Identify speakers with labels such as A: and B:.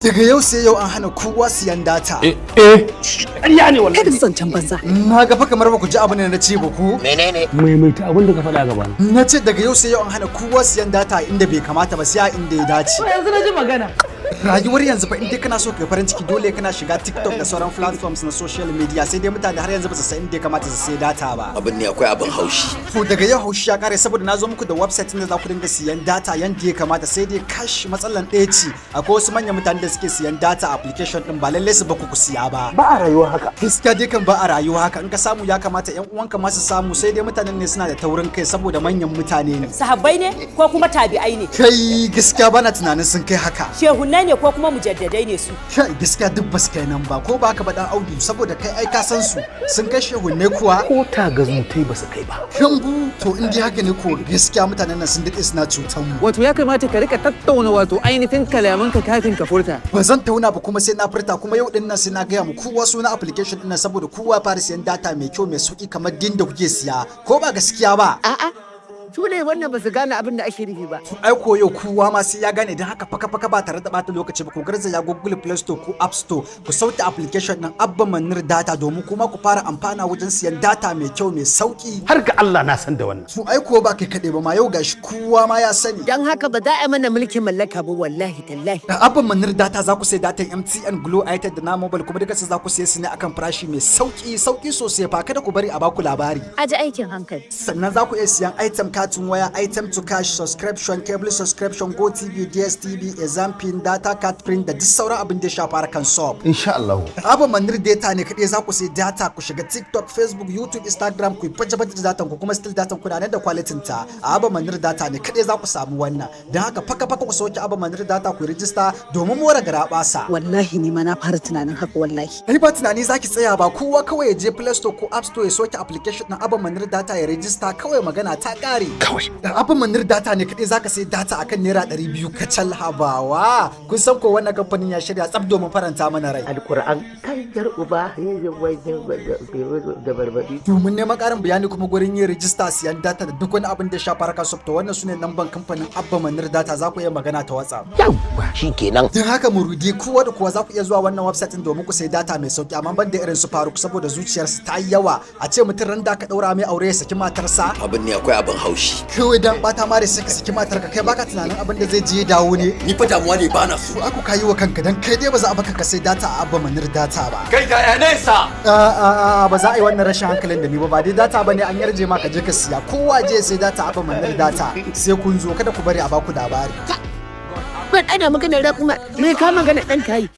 A: Daga yau sai yau an hana kowa siyan data.
B: Eh eh, ƙarya ne wallahi.
C: Kada zancen banza.
A: Na ga fa kamar ba ku ji abin da na ce ba ku.
D: Menene?
B: Maimaita abin da ka faɗa gaba.
A: Na ce daga yau sai yau an hana kowa siyan data inda bai kamata ba, sai a inda ya dace.
E: Yanzu na ji magana.
A: Rayuwar yanzu fa, in dai kana so ka farin ciki, dole kana shiga TikTok da sauran platforms na social media. Sai dai mutane har yanzu ba su san inda ya kamata su sai data ba.
D: Abin ne akwai abin haushi.
A: To, daga yau haushi ya kare, saboda na zo muku da website da za ku dinga siyan data yanda ya kamata. Sai dai kash, matsalan ɗaya ce: akwai wasu manyan mutane da suke siyan data application din, ba lallai su ba ku siya ba.
B: Ba a rayuwa haka.
A: Gaskiya dai kan ba a rayuwa haka. In ka samu, ya kamata yan uwanka ma su samu. Sai dai mutanen ne suna da taurin kai saboda manyan mutane ne.
F: Sahabbai ne ko kuma tabi'ai ne?
A: Kai, gaskiya bana tunanin sun kai haka.
F: Shehunnai ne ko kuma mujaddadai ne su?
A: Kai, gaskiya duk ba su kai nan ba, ko ba haka ba, dan Audu? Saboda kai ai ka san su. Sun kai shehunne kuwa?
B: Ko ta gazutai ba su kai ba.
A: Kambu. To, in dai haka ne ko, gaskiya mutanen nan sun daɗe suna cutan mu.
G: Wato ya kamata ka rika tattauna wato ainihin kalamanka kafin ka furta.
A: Ba zan tauna ba, kuma sai na furta. Kuma yau din nan sai na gaya mu kowa suna application din nan, saboda kowa fara siyan data mai kyau, mai sauki, kamar din da kuke siya, ko ba gaskiya ba?
H: A'a, su ne wannan ba su gane abin da ake nufi ba.
A: Ai ko yau kowa ma sai ya gane. Idan haka, faka faka, ba tare da bata lokaci ba, ku garzaya Google Play Store ko App Store, ku sauke application din Abba Manir Data domin kuma ku fara amfana wajen siyan data mai kyau, mai sauki.
B: Har ga Allah na san da wannan.
A: To, ai ko ba kai kaɗai ba ma, yau gashi kowa ma ya sani.
H: Don haka ba za a mana mulkin mallaka ba, wallahi tallahi.
A: Da Abba Manir Data za ku sai datan MTN, Glo, Airtel da 9mobile, kuma duka su za ku siye su ne akan farashi mai sauki, sauki sosai fa. Kada ku bari a baku labari.
C: Aji aikin hankali.
A: Sannan za ku iya siyan item, katin waya, item to cash, subscription, cable subscription, GOtv, DStv, exam pin, data card print da duk sauran abin da ya shafa harkan sub.
B: Insha Allah.
A: Abba Manir Data ne kaɗai za ku sai data ku shiga TikTok, Facebook, YouTube, Instagram, ku yi baje baje da datan ku, kuma still datan ku na nan da quality ta. A Abba Manir Data ne kaɗai za ku samu wannan. Don haka, faka faka ku sauke Abba Manir Data, ku yi rijista domin more garabasa.
C: Wallahi ni ma na fara tunanin haka, wallahi.
A: Ai ba tunani zaki tsaya ba, kowa kawai ya je Play Store ko App Store ya soke application na Abba Manir Data ya rijista kawai, magana ta kare.
B: Kawai.
A: Da Abba Manir Data ne kaɗai zaka sai data akan ₦200 kacal. Habawa, kun san ko wannan kamfanin ya shirya tsaf domin faranta mana rai.
H: Alkur'an kai jar uba da barbadi.
A: Domin neman ƙarin bayani kuma gurin yin rijista, siyan data da duk wani abin da ya shafa harkar software, wannan sune namban kamfanin Abba Manir Data. Za ku iya magana ta WhatsApp.
D: Yawwa, shikenan.
A: Don haka murudi, kowa da kowa za ku iya zuwa wannan website din domin ku sai data mai sauki, amma ban da irin su Faruk, saboda zuciyarsu ta yi yawa. A ce mutum ran da ka daura mai aure ya saki matarsa.
D: Abin ne akwai abin haushi.
A: Kawai dan bata mare sai ka saki matarka? Kai baka tunanin abin da zai je ya dawo ne?
D: Ni fa damuwa ne bana so.
A: To, aku kayi wa kanka, dan kai dai ba za a baka ka sai data a Abba Manir Data ba.
D: Kai ga nesa.
A: A a a, ba za a yi wannan rashin hankalin da ni ba. Ba dai data bane, an yarje ma ka je ka siya. Kowa je sai data Abba Manir Data. Sai kun zo, kada ku bari a baku labari.
H: Ban ana magana raƙuma, me ka magana ɗan tayi.